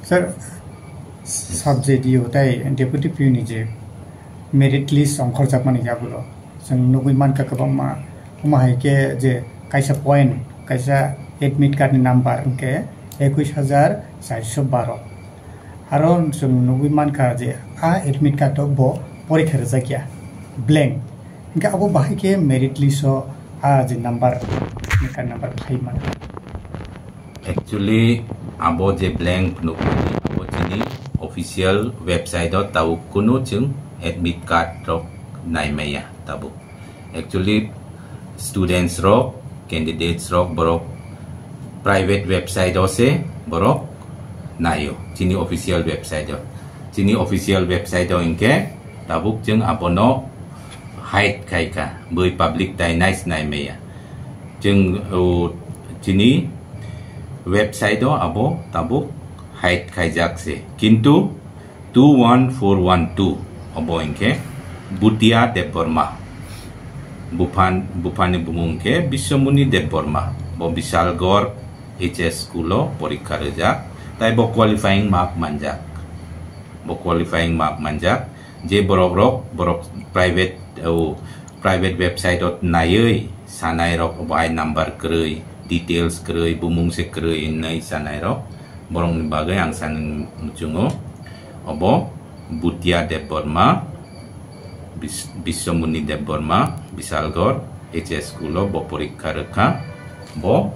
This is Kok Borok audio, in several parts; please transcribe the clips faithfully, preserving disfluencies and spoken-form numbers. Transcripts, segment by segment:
Sir, sub J D O tai deputy P O ni je merit list ongkhorjakmani yagulo chwng nugwi mankha kwbangma, omo hai khe je kaisa point, kaisa admit card ni number hwnkhe ekush hajar charso baro. Aro chwng nugwi mankha je a admit card o bo porikha rwjakya, blank. Hwnkhe abo bahai khe merit list o a je number, admit card number phai mano. Actually, abo je blank phunukmani, abo chini official website o tabuk kunu chwng admit card rok naimaya tabuk. Actually, students rok, candidates rok, borok private website o se borok naio, chini official website o. Chini official website o hwnkhe tabuk chwng abono hide khaikha, bui public tai nais naimaya. Chwng, o, chini website o abo tabuk hide khaijak se. Kintu two one four one two obo hwnkhe Bhutia Debbarma. Buphan, buphani bumung hwnkhe Biswamuni Debbarma. Bo Bisalgor H S school o porikha rwjak. Tai bo qualifying mark manjak. Bo qualifying mark manjak. Je borok rok, borok private, o, private website o naiwi sanai rok, obo hai number kwrwi, details kwrwi, bumung se kwrwi hinwi sanai rok, borok ni bagwi ang sani muchungo. Obo Bhutia Debbarma, Bis-, Biswamuni Debbarma, Bisalgor H S school o bo porikha rwkha, bo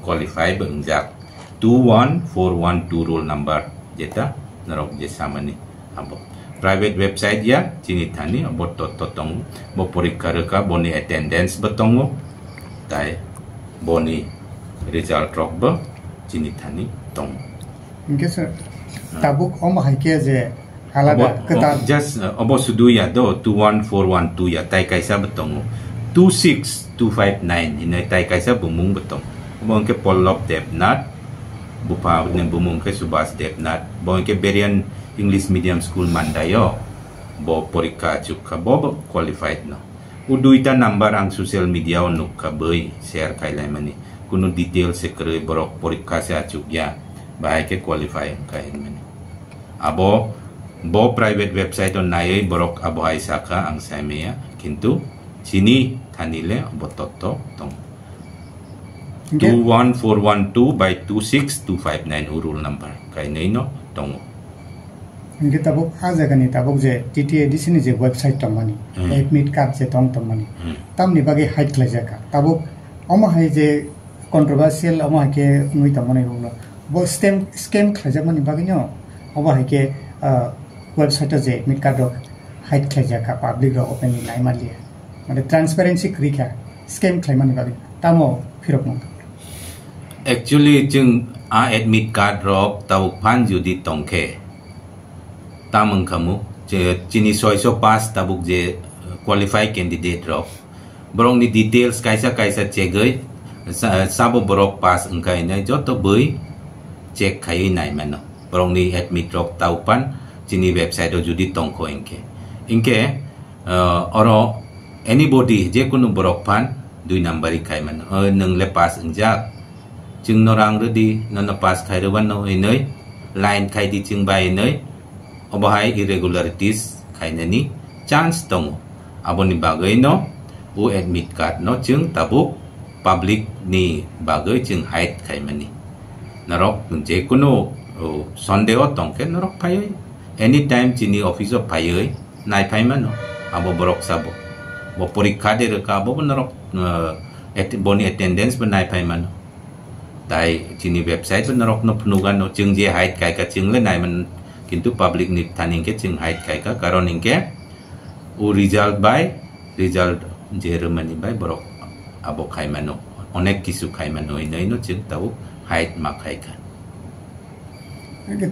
qualify bo wngjak. Two one four one two roll number, jeta norok je samani abo. Private website ya, chini thani abo to, to tongo. Bo porikha rwkha, boni attendance bo tongo. Tai boni result rok bo chini thani tongo. Hwnkhe sir, Ah. tabuk omo hai khe je alada Obo, kwtal. o, just, uh, obo sudu ya do, two one four one two ya, tai kaisa bo tongo. Two six two five nine hinwi tai kaisa bumung bo tongo. Obo hwnkhe Pallab Debnath, bupha ni bumung khe Subhas Debnath. Bo hwnkhe Variant English Medium School Mandai o bo porikha achuk kha, bo bo qualified no. O duita number ang social media o nukha, bui share khailaimani. Kunu details se kwrwi, borok porikha se achukya, bahai khe qualify wngkha hinmani. Abo bo private website o naiwi borok abo hai sakha, ang saimaya, kintu chini thani le bo totto tong. Hingke two one four one two by two six two five nine o roll number kainwi no tongo. Hingke tabuk a jagani tabuk je T T A D C ni je website tongmani, Hmm. admit card je tong tongmani, Hmm. tamni bagwi hide khlaijak kha. Tabuk omo hai je controversial omo hai khe wngwi tongmani rokno bo scam, scam khlaijakmani bagwino obo hai khe, ah, website o je admit card rok hide khlaijak kha, public rok openly nai manliya. Mane transparency kwrwi kha, scam khlaimani bagwi tamo phirok mangkha? Actually, chwng a admit card rok tabuk phan jodi tongkhe, tam wngkha mo, je chini soiso pass tabuk je qualified candidate rok, borokni details kaisa kaisa chegwi, sa-, sabo borok pass wngkha hinwi joto bui check khaiwi nai mano. Borokni admit rok tabuk phan chini website o jodi tongkho hinkhe. Hinkhe, Ah, oro anybody, je kunu borok phan dui nambari khai mano. O, nwng le pass wngjak. Chwng no rang rwdi, nono pass khai rwbano hinwi, line khai di chwng bai hinwi. Obo hai irregularities khainani chance tongo. Aboni bagwi no o admit card no chwng tabuk public ni bagwi chwng hide khaimani. Norok je kunu, o, sondeho tongkhe norok phaiwi anytime chini office o phaiwi naiphai mano, abo borok sabo. Bo porikha de rwkha, abo bo norok, eh, at-, boni attendance bo naiphai mano. Tai chini website bo norok no phunuk ano, chwng je hide khaikha, chwng le nai man, kintu public ni thani hinkhe chwng hide khaikha, karon hinkhe o result bai, result je rwmani bai borok abo khai mano, onek kisu khai mano, hinwi no chwng tabuk hide ma khaikha.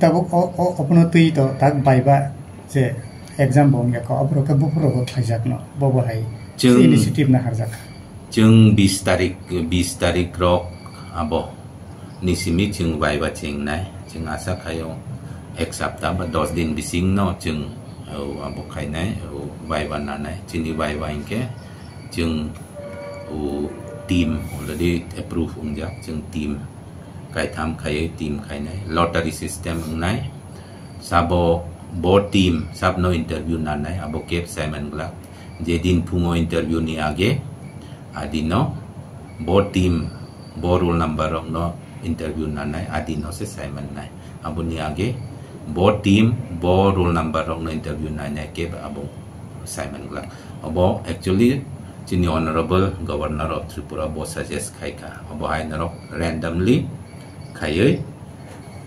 Tabuk o, o, obono twi to tak viva je exam bo wngya kho, oborok khe buphuru rok khlaijak no, bo bo hai Chwng initiative na harjak. Chwng bis tarik, bis tarik rok abo ni simi chwng viva chengnai. Chwng asa khaio ek sapta ba dos din bising no chwng, o, abo khainai, o, viva nanai. Chini viva hinkhe chwng, o, team already approve wngjak, chwng team kaitham khaiwi team khainai, lottery system wngnai. Sabo bo team sabno interview nanai, abo kebo saiman glak. Jedin phungo interview ni age, adino bo team, bo roll number rokno interview nanai, adino se saiman nai. Aboni age bo team, bo roll number rokno interview nanai kebo abo saiman glak. Obo actually chini Honorable Governor of Tripura bo suggest khaikha. Obo hai norok randomly khaiwi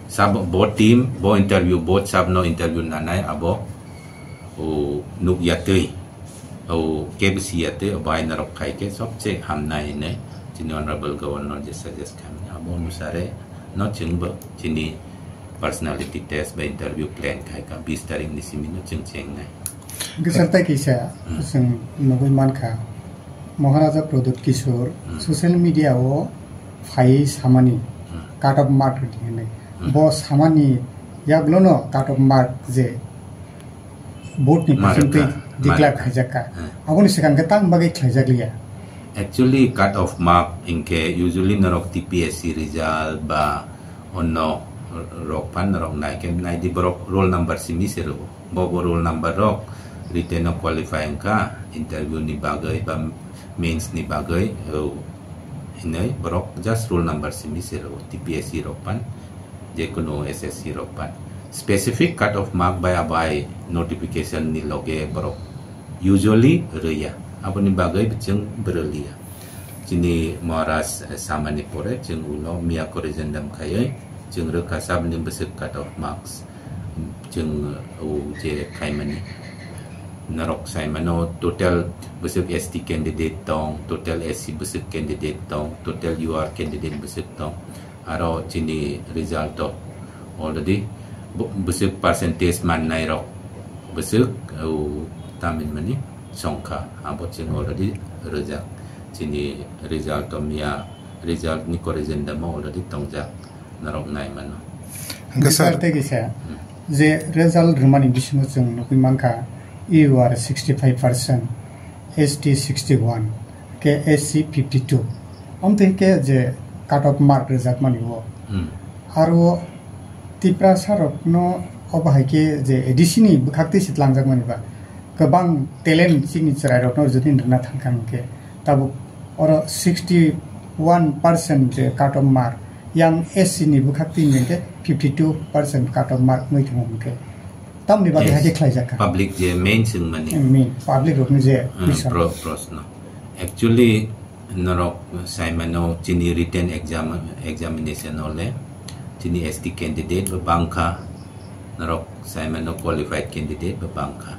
sabo bo team, bo interview, bo sabno interview nanai abo o nuk yatwi, o kebo si yatwi, o bai norok khai khe sobse hamnai hinwi chini Honorable Governor je suggest khaimani. Abo onusare no chwngbo chini personality test ba interview plan khaikha bis tarik ni simi no chwng chengnai. Hwnkhe sir, tei kisa Hmm. chwng nugwi mankha, Maharaja Pradyut Kishore Hmm. social media o phaiwi samani Hmm. cut off mark rwdi hinwi. Hmm. Bo samani yaglono cut off mark je board ni Mark percentage ka, declare mark ka. khaijakka. Hmm. Aboni swkang khe tang bagwi khlaijakliya? Actually, cut off mark hinkhe usually norok T P S C result ba onno rok phan norok nai khe nai di borok roll number simi se rwo. Bo bo roll number rok written o qualify wngkha interview ni bagwi ba mains ni bagwi, o, hinwi borok just roll number simi se rwo T P S C rok phan. Jekunu S S C rok phan specific cut off mark bai abai notification ni loge borok usually rwya, aboni bagwi chwng bwrwliya. Chini Maharaj, eh, samani pore chwng ulo miya corrigendum khaiwi chwng rwkha sabni bwswk cut off marks. Chwng, eh, o je khaimani norok saimano total bwswk S T candidate tong, total S C bwswk candidate tong, total U R candidate bwswk tong. Aro chini result o already bo-, bwswk percentage mannai rok bwswk, o, tamil mani songkha abo chini already rwjak. Chini result o miya result ni corrigendum o already tongjak, norok nai mano. Hwnkhe sir, tei kisa Hmm. je result rwmani bisingo chwng nugwi mankha, U R sixty five percent, S T sixty one, khe S C fifty two. Amtwi khe je cut off mark rwjakmani o. Hmm. Aro Tiprasa rokno obo hai khe je A D C ni bwkhaktwi se twlangjakmani ba kwbang talent chini chwrairokno jodi rwna thangkha hinkhe tabuk oro sixty one percent je cut off mark, yang S C ni bwkhaktwi hinkhe fifty two percent cut off mark wngwi thango hinkhe tamni bagwi Yes. hai khe khlaijakha? Public je main swngmani. Main public rokni je Hmm, question. pro-, proshno. Actually, norok saimano chini written exam, examination ole chini S T candidate bo bangkha, norok saimano qualified candidate bo bangkha.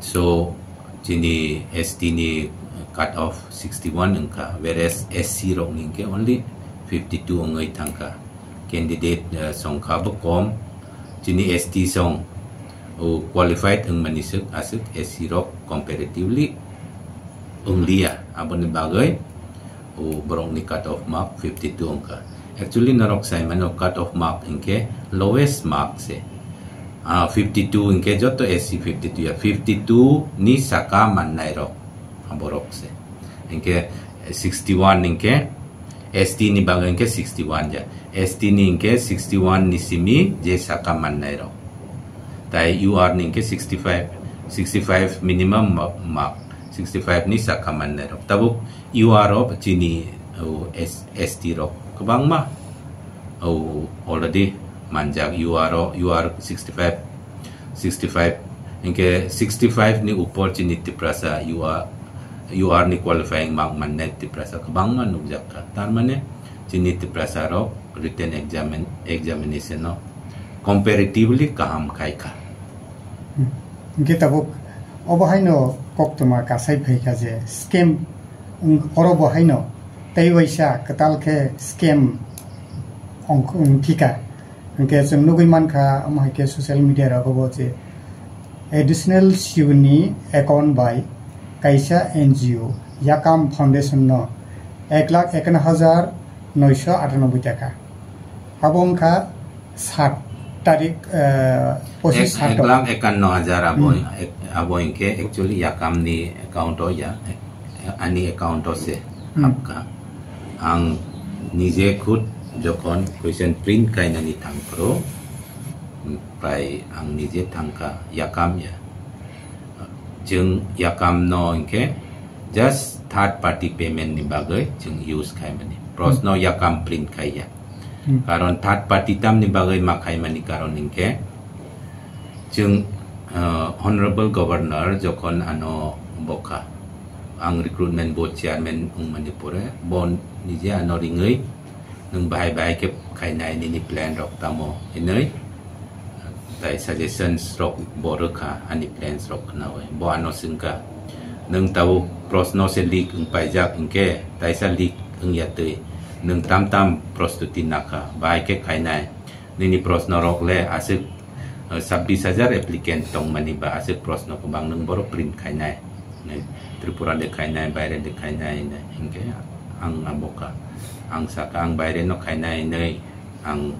So, chini S T ni cut off sixty one wngkha, whereas S C rokni hinkhe only fifty two wngwi thangkha. Candidate, eh, songkha bo kom, chini S T song, o, qualified wngmani swk aswk S C rok comparatively wngliya, aboni bagwi o borokni cut off mark fifty two wngkha. Actually norok saimano cut off mark hinkhe lowest mark se. Ah, fifty two hinkhe joto S C fifty two ya, fifty two ni saka mannai rok aborok se. Hinkhe sixty one hinkhe S T ni bagwi hinkhe sixty one ja. S T ni hinkhe sixty one ni simi je saka mannai rok. Tai U R ni hinkhe sixty five, sixty five minimum ma-, mark, sixty five ni saka mannai rok. Tabuk U R o chini, o, S-, S T rok kwbangma, o, already manjak U R o, U R sixty five, sixty five, hinkhe sixty five ni upor chini Tiprasa U R, U R ni qualifying mark mannai Tiprasa kwbangma nukjakha. Tar mane chini Tiprasa rok written examin-, examination o comparatively kaham khaikha. Hmm. Hinkhe tabuk obo haino koktwma kasai phaikha je scam wng-, oro bo haino tei waisa kwtal khe scam ong-, wng thika. Hinkhe chwng nugwi mankha, omo hai khe social media rogo bo je additional C E O ni account bai kaisa N G O Yakam Foundation no ek lakh ekanno hajar noisho atanoboi taka. Abo wngkha sat tarik, eh, pochis ek, sat ek lakh ekanno hajar abo, Hmm. ek, abo hinkhe actually Yakam ni account o ya, ek, ani account o se Hmm. hapkha. Ang nije khud Jokhon question print kainani thangphuru, pai ang nije thangkha yakam ya. Chwng yakam no hinkhe just third party payment ni bagwi chwng use khaimani. Prosno yakam print khaiya. Hmm. Karon third party tamni bagwi ma khaimani karon hinkhe chwng, uh, Honorable Governor jokhon ano bokha, ang recruitment board chairman wngmani pore, bo nije ano ringwi nwng bahai bahai khe khainai nini plan rok tamo hinwi tai suggestions rok bo rwkha ani plans rok khnawi. Bo ano swngkha, "Nwng tabuk prosno se leak wngpaijak hinkhe taisa leak wngya twi nwng tam tam prostuti nakha bahai khe khainai. Nini prosno rok le aswk, uh, sabbish hajar applicant tongmani ba aswk prosno kwbang nwng boro print khainai. Tripura de khainai, baire de khainai, hinkhe ang abo kha, ang saka ang baire no khainai hinwi ang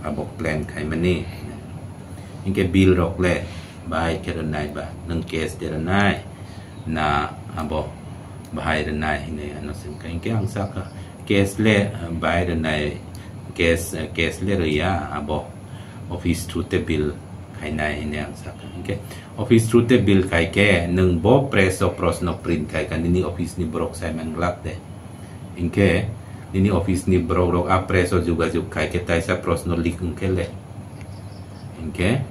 abo plan khaimani. Hinkhe bill rok le bahai khe rwnai ba nwng cash de rwnai na abo bahai rwnai hinwi ano swngkha. Hinkhe ang saka cash le, uh, bahai rwnai, cash, uh, cash le rwya, abo office through te bill khainai hinwi ang saka." Hinkhe office through te bill khai khe nwng bo press o prosno print khai kha nini office ni borok saiman glak de. Hinkhe nini office ni borok rok a press o jugajug khai khe taisa prosno leak wngkhe le. Hinkhe,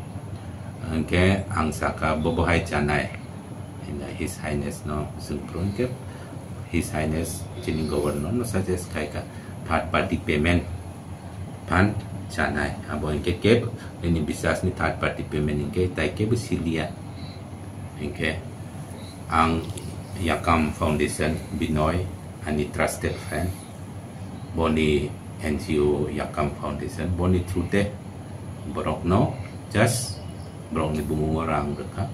hinkhe ang saka bo bohai chanai. His Highness no swngphuru hinkhe His Highness chini governor no suggest khai kha third party payment phan chanai. Abo hinkhe khe nini biswas ni third party payment hinkhe tai khe bo siliya. Hinkhe ang Yakam Foundation Binoy ani trusted friend, boni N G O Yakam Foundation, boni through te borok no just borok ni bumung o rang rwkha.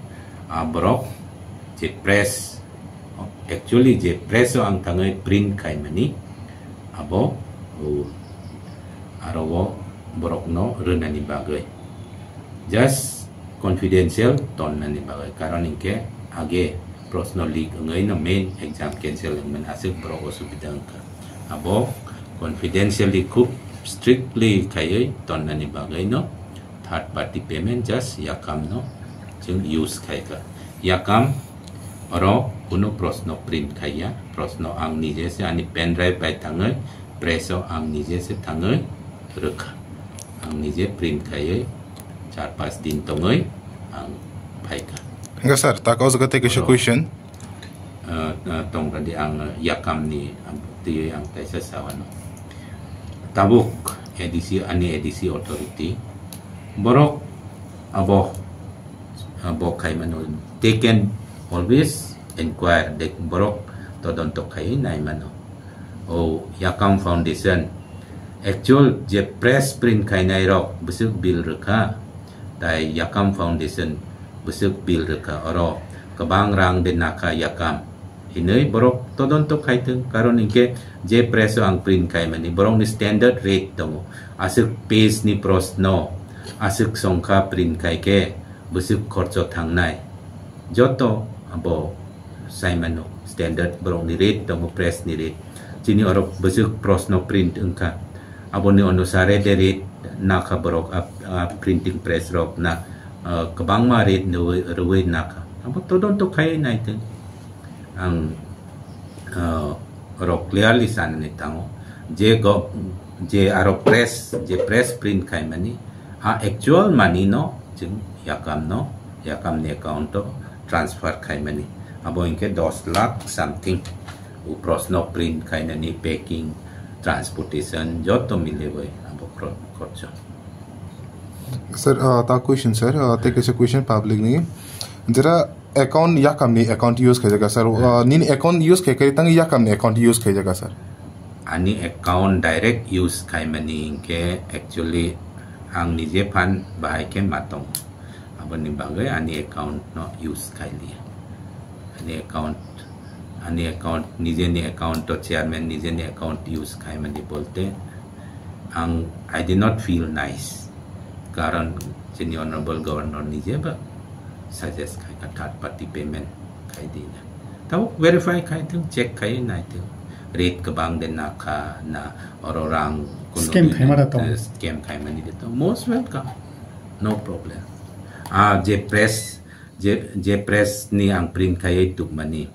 A borok je press, actually je press o ang thangwi print khaimani abo, o, aro o borok no rwnani bagwi just confidential tonnani bagwi, karon hinkhe age prosno leak wngwi no main exam cancel wngmani aswk borok osubida wngkha. Abo confidentially khub strictly khaiwi tonnani bagwi no third party payment just Yakam no chwng use khai kha. Yakam oro kunu prosno print khaiya, prosno ang nije se ani pen drive bai thangwi press o ang nije se thangwi rwkha. Ang nije print khaiwi char pas din tongwi ang phaikha. Hingke sir, tak o jaga tei kaisa Oro. Question. Ah, ah, tong radi ang, ah, Yakam ni, ah, twiwi ang kaisa sawano. Tabuk A D C, ani A D C authority. Borok abo, abo khaimano, they can always inquire, they, borok todonto khai naimano. O Yakam Foundation, actual je press print khainai rok bwswk bill rwkha, tai Yakam Foundation bwswk bill rwkha, oro kwbang rang de nakha Yakam hinwi borok todonto khaithwng, karon hinkhe je press o ang print khaimani borokni standard rate tongo, aswk page ni prosno, aswk songkha print khaikhe bwswk khorcho thangnai, joto abo saimano standard borokni rate tongo, press ni rate. Chini oro bwswk prosno print wngkha, aboni onusare de rate nakha borok a, a printing press rok na, ah, kwbangma rate rwwi, rwwi nakha. Abo todonto khai naitwng. Ang, ah, oro clearly sanani thango je go, je aro press, je press print khaimani, a actual money no chwng Yakam no, Yakam ni account o transfer khaimani. Abo hinkhe dos lakh something. U prosno print khainani, packing, transportation, joto milewi abo khor-, khorcho. Sir, uh, ta question, sir, uh, tei kaisa question public ni. Jera account Yakam ni account use khaijaka, sir. Uh, nini account use khai kai tang Yakam ni account use khaijaka, sir. Ani account direct use khaimani hinkhe actually ang nije phan bahai khe matong. Aboni bagwi ani account no use khailiya. Ani account, ani account, nijeni account to chairman nijeni account use khaimani bolte ang, I did not feel nice. Karon chini honorable governor nije ba suggest khai ka third party payment khai dina. Tabo verify khai thung, check khai nai thung. rate kwbang de nakha na oro rang kuno scam di khaima da tong. Eh, scam khaimani de tong. Most welcome. No problem. Ah, je press, je, je press ni ang print khaiwi tubmani.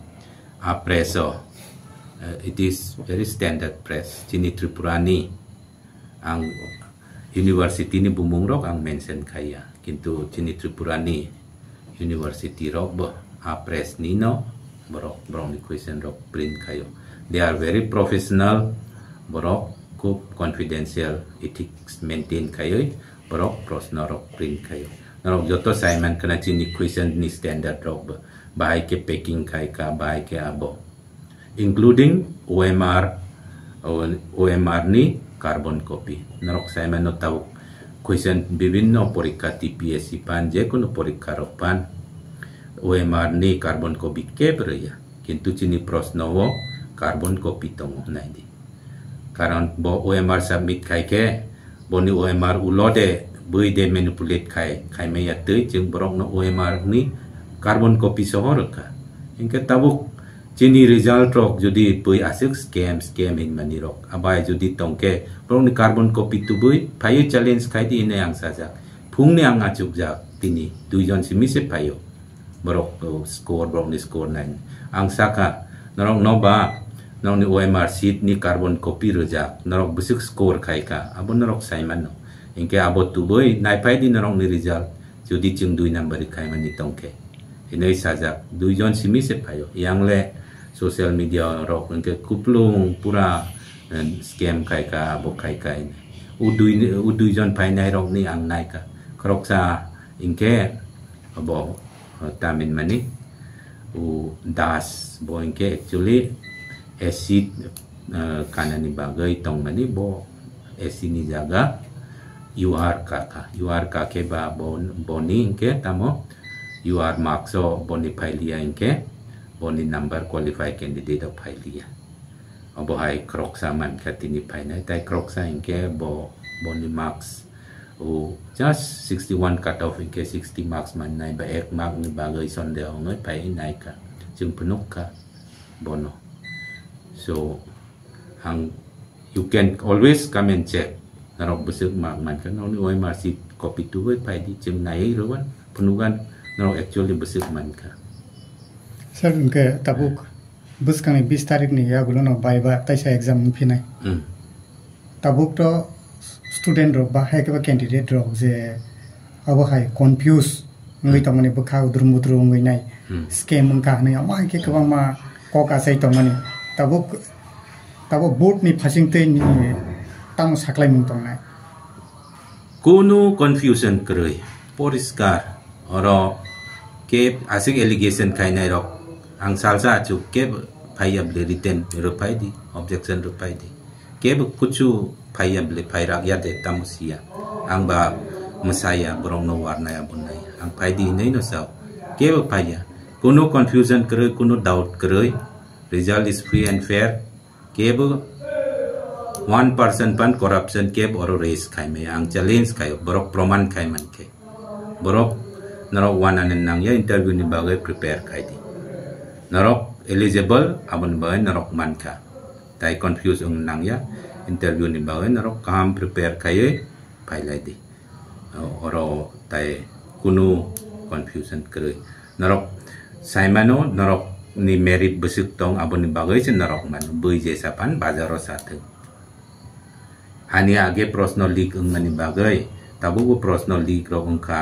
A press o, eh, it is very standard press. Chini Tripura ni ang university ni bumung rok ang mention khaiya. Kintu chini Tripura ni university rok bo a press ni no borok, borok ni question rok print khaio. They are very professional, borok khub confidential ethics maintain khaioi borok proshno rok print khaio. Norok joto saiman khna chini question ni standard rok bo bahai khe packing khai kha, bahai khe abo. Including O M R, O M R ni carbon copy. Norok saimano tabuk question bibinno porikha T P S C pan, je kono porikha rok pan O M R ni carbon copy kebo rwya. Kintu chini proshno o carbon copy tongo, nai di. Karon bo O M R submit khai khe, boni O M R ulo de bui de manipulate khai, khaimaya twi chwng borokno O M R ni carbon copy soho rwkha. Hinkhe tabuk chini result rok jodi bui aswk scam, scam hinmani rok abai jodi tongkhe, borokni carbon copy tubui phaiwi challenge khai di hinwi ang sajak. Phungni ang achukjak, tini duijon simi se phaio. Borok, uh, score, borokni score nai. Ang saka, norok no ba, norokni O M R sheet ni carbon copy rwjak, norok bwswk score khai kha, abo norok sai mano. Hinkhe abo tubui naiphai di norokni result, jodi chwng dui number ri khaimani tongkhe. Hinwi sajak, duijon simi se phaio. Yang le social media rok hinkhe kuplung pura, eh, scam khai kha, abo khai kha hinwi. U dui, u duijon phainai rokni ang naikha. Khoroksa hinkhe abo, eh, tamin mani u Das bo hinkhe actually acid, eh, kanani bagwi tongmani bo acid ni jaga U R kakha. U R kakhe ba bo, boni hinkhe tamo U R marks o boni phailiya hinkhe boni number qualify candidate o phailiya. Obo hai khoroksa mankha tini phainai, tai khoroksa hinkhe bo, boni marks o just sixty one cut off hinkhe sixty marks mannai ba ek mark ni bagwi sondeho wngwi phai naikha, chwng phunukha bono. So, ang, you can always come and check. Norok bwswk ma-, mankha, norokni O M R sheet copy tubui phai di, chwng naiwi rwban, phunugan, norok actually bwswk mankha. Sir, hinkhe tabuk bwskangni bis tarikni yagulono viva taisa exam wngphinai. Hmm. Tabuk to student rok ba hai khe ba candidate rok je abo hai confuse wngwi Hmm. tongmani bwkha udrum udrum wngwi nai Hmm. scam wngkha hinwi omo hai khe kwbangma kok achai tongmani. Tabuk, tabuk board ni phasing twi nini tamo saklaimung tongnai? Kunu confusion kwrwi, poriskar. Oro khe aswk allegation khainai rok, ang salsa achuk khe phaiya bwle written rwphai di, objection rwphai di. Kebo kuchu phaiya bwle phairak ya de tamo siya. Ang ba mwsaya borokno warnai abonai. Ang phai di hinwi no sao. Kebo phaiya. Kunu confusion kwrwi, kunu doubt kwrwi. Result is free and fair. Kebo one percent pan corruption kebo oro raise khaimaya. Ang challenge khaio. Borok proman khai mankhe. Borok norok wanani nangya interview ni bagwi prepare khai di. Norok eligible aboni bagwi norok mankha. Tai confuse wng nangya interview ni bagwi norok kaham prepare khaiwi phailai di. Oro tai kunu confusion kwrwi. Norok saimano norok ni merit bwswk tong aboni bagwi se norok mano. Bui jesa pan bazaro sathwng. Hani age proshno leak wngmani bagwi, tabukbo proshno leak rok wngkha,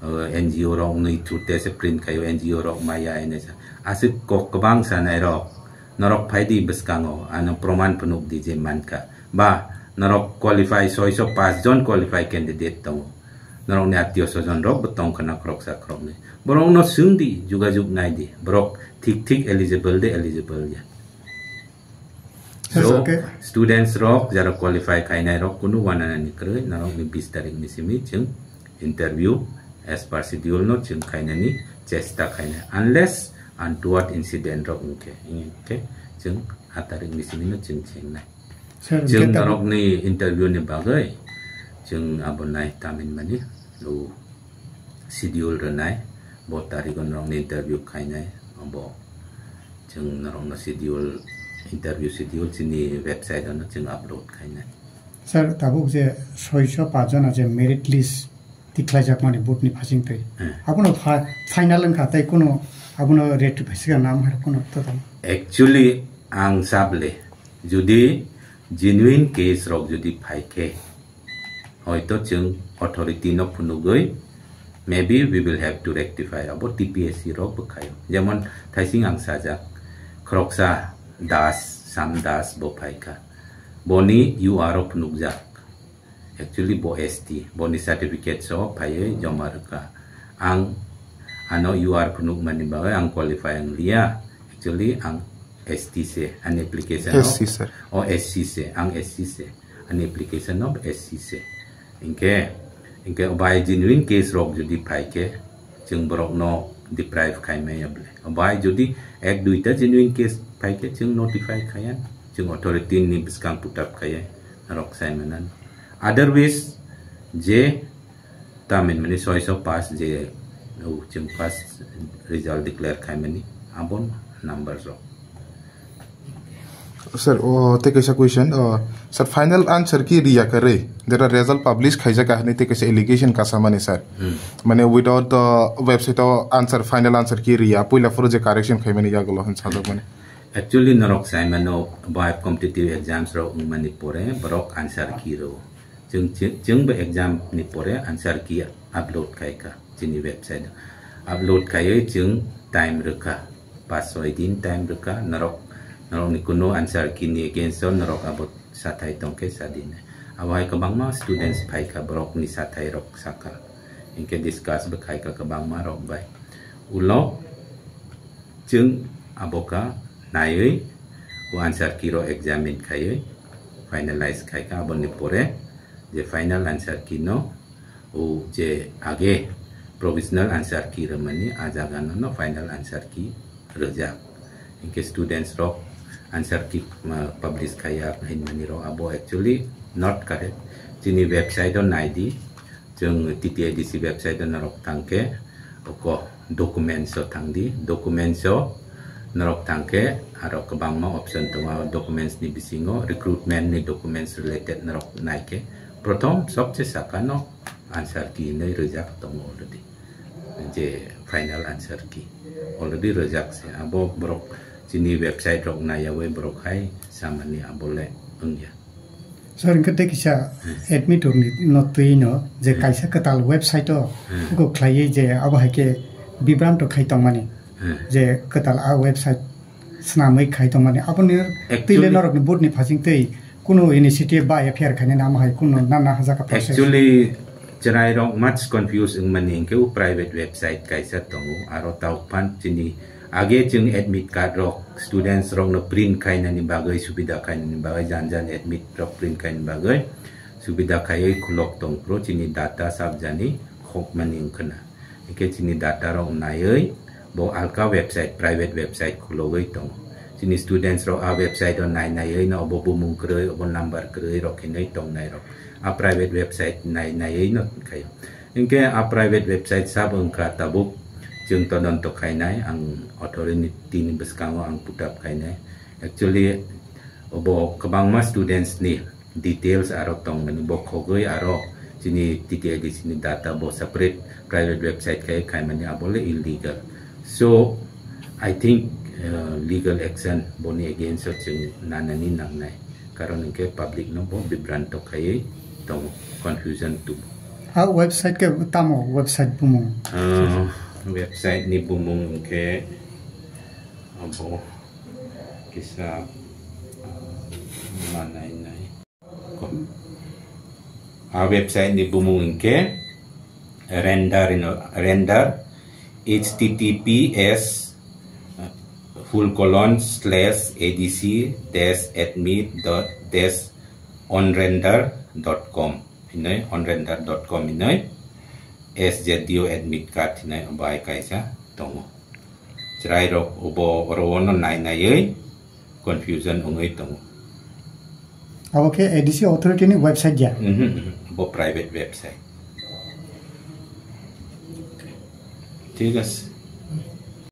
uh, N G O rok wngwi through tei se print khaio, N G O rok maya hinwi sa. Aswk kok kwbang sanai rok, norok phai di bwskango, ano proman phunuk di je mankha. Ba, norok qualify, soiso pass jon qualify candidate tongo. Norokni attiyo sojon rok bo tongkha na khoroksa khoroknwi. Borokno swng di, jugajug nai di. Borok thik thik eligible de eligible ya. Yes, so, okay. Students rok, jara qualify khainai rok, kunu wananani kwrwi, norokni bis tarik ni simi chwng interview as per schedule no chwng khainani chesta khainai. Unless untoward incident rok wngkhe, wngkhe chwng a tarik ni simi no chwng chengnai. Sir, chwng hwnkhe tabuk norokni interview ni bagwi chwng abo nai tamin mani, o schedule rwnai, bo tarigo norokni interview khainai, abo chwng norokno schedule interview schedule chini website ano chwng upload khainai. Sir, tabuk je soiso pach jona je merit list tikhlaijakmani board ni phasing twi. Hmm. Abono pha-, final wngkha tei kuno abono ratify swkang nam hai kuno to tamo. Actually, ang sable, jodi genuine case rok jodi phai khe, hoito chwng authority no phunugwi, maybe we will have to rectify abo T P S C rok bwkhaio. Jemon thaising ang sajak, khoroksa Das, Sam Das bo phaikha. Boni U R o phunukjak. Actually bo S T, boni certificate so phaiwi joma rwkha. Ang ano U R phunukmani bagwi ang qualify wngliya. Actually ang S T se, ani application o S C, sir. O S C se, ang S C se. Ani application no S C se. Hinkhe, hinkhe bai genuine case rok jodi phai khe, chwng borok no deprive khai maya bole. Bai jodi ek duita genuine case phai khe, chwng notify khaiya, chwng authority ni bwskang put up khaiya, norok sai manan. Otherwise, je Tamin mani soiso pass je, o, chwng first result declare khaimani, abon number rok. Sir, o, tei kaisa question, o, sir, final answer key riya kwrwi, jeta result publish khaijak ka hwnwi tei kaisa allegation kasamani, sir. Hmm. Mane without the website o answer, final answer key riya, puila phuru je correction khaimani yagulo hwn sajak mani. Actually, norok saimano bai competitive exams rok wngmani pore borok answer key rwo. Chwng, chwng, chwngbo exam ni pore answer key upload khai kha chini website. Upload khaiwi chwng time rwkha, pas soi din time rwkha, norok, norokni kunu answer key ni against o norok abo sathai tongkhe sadinai. Abo hai kwbangma students phaikha, borokni sathai rok sakha, hinkhe discuss bo khaikha kwbangma rok bai. Ulo chwng abo kha naiwi o answer key rok examine khaiwi finalize khaikha, aboni pore je final answer key no o je age provisional answer key rwmani, a jaga no, no final answer key rwjak. Hinkhe students rok answer key, uh, publish khaiya hinmani rok abo actually not correct. Chini website o naidi, chwng T T A D C website o norok thangkhe, oko documents o thangdi, documents o norok thangkhe aro kwbangma option tongo, documents ni bisingo recruitment ni documents related norok naikhe, prothom sobse sakano answer key hinwi rwjak tongo already. Je final answer key already rwjak se. Abo borok chini website rok naiyawi borok hai samani abole wngya. Sir, hwnkhe tei kisa admit rokni no twi no je Hmm. kaisa kwtal website o Hmm. buko khlaiwi je abo hai khe bibranto khai tongmani Hmm. je kwtal a website swnamwi khai tongmani aboni Actually, twi le norokni board ni phasing twi kunu initiative ba F I R khainani amo hai kunu nana hajaka process. Actually, chwrairok much confuse wngmani hinkhe o private website kaisa tongo, aro tao phan chini age chwng admit card rok students rokno print khainani bagwi, subida khainani bagwi, jan jan admit rok print khainani bagwi subida khaiwi khulok tongphuru chini data sabjani khokmani wngkhwna. Hinkhe chini data rok naiwi bo alka website, private website khulogwi tongo. Chini students rok a website o nai naiwi no obo bumung kwrwi, obo number kwrwi rok hinwi tongnai rok. A private website nai naiwi no khaio. Hinkhe a private website sabo wngkha tabuk chwng todonto khainai, ang authority ni bwskango ang put up khainai. Actually, obo kwbangma students ni details aro tongmani, bo khogwi aro chini T T A D C ni data bo separate private website khai khaimani, abo le illegal. So, I think, uh, legal action boni against o chwng nanani nangnai. Karon hinkhe public no bo bibranto khaiwi tongo, confusion tubu. A website khe tamo website bumung? Uh, website ni bumung hinkhe abo kisa, uh, manai nai. A website ni bumung hinkhe render ino, render, H T T P S full colon slash A D C dash admit dot dash onrender dot com hinoi, onrender dot com hinoi, S Z D O admit card hinoi bai kaisa tongo. Chwrairok obo oro ono nai naiwi confusion wngwi tongo. Abo khe A D C authority ni website ya? Mhm, mhm. Bo private website. Thik ase.